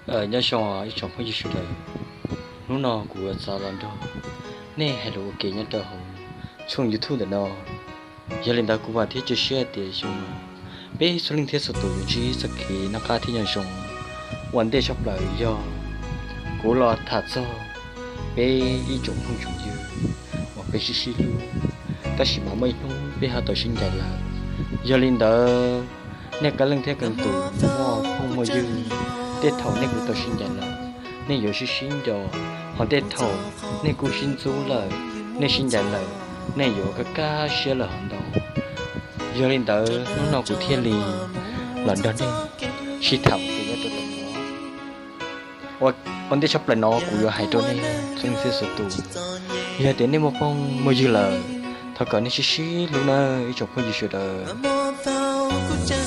Nyob zoo ib tsoom phooj ywg sawv daws, hnub no kuv yuav txav los nrog nej hais lus ua ke nyob rau hauv tshooj YouTube ntawm no. Yog li ntawd kuv vam thiab cia siab tias xyoo no peb txhua leej thiab txhua tus yuav ntsib txoj kev noj qab thiab nyob zoo. Ua ntej tshaj plaws yog kuv los tham txog peb ib tsoom phooj tsoom ywg uas peb sib sib hlub, tab sis mas muaj ib hnub peb ho tau sib ncaim lawm. Yog li ntawd, nej qee leej thiab qee tus muaj phooj muaj ywg, tej thaum nej kuj tau sib ncaim lawm, nej yuav sib sib nco, ho tej thaum nej kuj sib ntxub lawm, nej sib ncaim lawm, nej yuav kaj kaj siab lawm hov ntau. Yog li ntawd hnub no kuv thiaj li los nrog nej sib tham ua ke nyob rau ntawm no. Ua ntej tshaj plaws no kuv yuav hais rau nej txhua leej txhua tus, yog tias nej muaj phooj muaj ywg lawm, thov kom nej sib sib hlub nawb ib tsoom phooj ywg sawv daws.